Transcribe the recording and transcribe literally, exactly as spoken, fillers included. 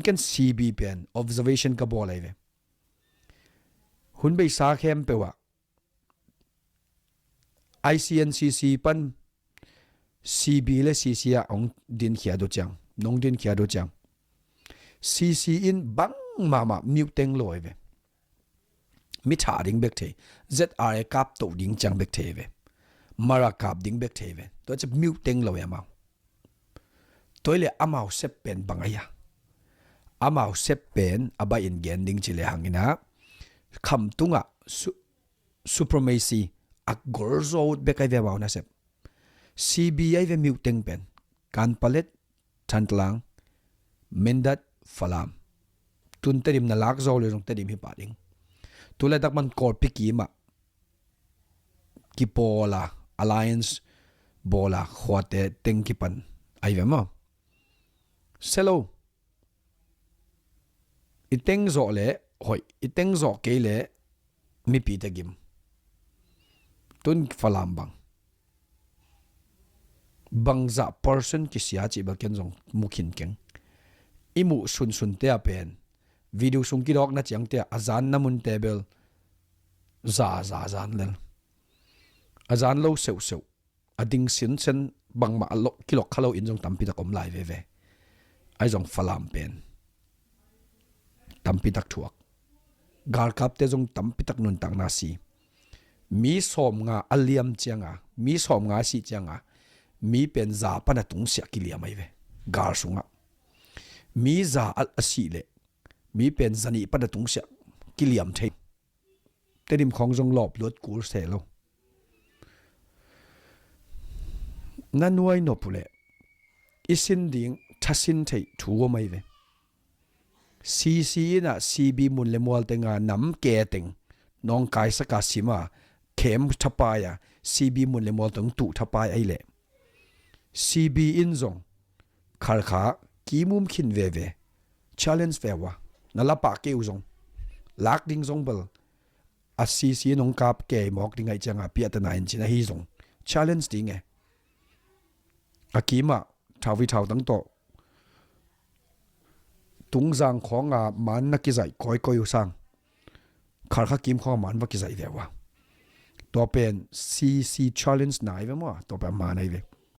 Ken C B pen observation ka bawl ahi ve. Hun beisa khempeuh ah I C N C C pan C B le C C ah hong dinkhiat uh ciang, nong dinkhiat uh ciang, C C in bang mahmah miuhteng lo ahi ve. Mi thah ding bek thei, Z R A kap toh ding ciang bek thei ve. Mara kap ding bek thei ve. Tua ciang miuhteng lo ahi amau. Tua hi leh amau sep pen bang ahi a, amau sep pen a baih in gen ding ci lehang in ah, khamtung ah su-, supremacy a gol zaw ut bek ahi ve amau nasep. C B ahi ve miuhteng pen. Kanpalet, Thantlang, Mindat, Falam. Tun Tedim na lak zaw leh zong Tedim hi pah ding. Tu laitak man Kawlpi kim ah kipawl a, alliance bawl a khuate teng kipan ahi ve maw. Se lo. I teng zawh leh hoih, i teng zawh kei leh mipite gim. Tun Falam bang, bangzah percent kisia cih bel ken zong mu khin keng. I muh sunsunte ah pen, video sung kidawkna ciangte ah, a zanna munte bel za, za zan lel. A zan lo seuhseuh, a ding sinsen, bangmah a lo, kilok kha lo in zong tampi tak om lai veve. Ahi zong Falam pen tampi tak thuak. Galkapte zong tampi tak nuntakna si. Mi sawmnga a liam ciang a, mi sawmnga a sih ciang a, mi pen za pan a tungsiah kiliam ahi ve. Gal sungah mi za a, a sih leh, mi pen zanih pan a tungsiah kiliam thei. Tedim khawng zong lawp luat kul se lo. Na nuai nop uh leh i sin ding thasin theih thu om ahi ve. C C in ah C B mun le mual teng a nam ke teng nawngkaisak a sim a, khem thapai a, C B mun le mual teng tuh thapai ahi leh, C B in zong Khalkha kimum khin veve. Challenge ve ua. Na la pah kei uh zong, lak ding zong bel a C C in hong kap kei mawk ding ahi ciang a piahtana in cin ahi zong, challenge ding e. A kim ah thau i thau tang tawh Tungzang khawng a man na kizaih kawikawi uh sang, Khalkha kim khawng a man va kizaih ve ua. Tua pen C C challenge na ahi ve maw, tua pen a man ahi ve.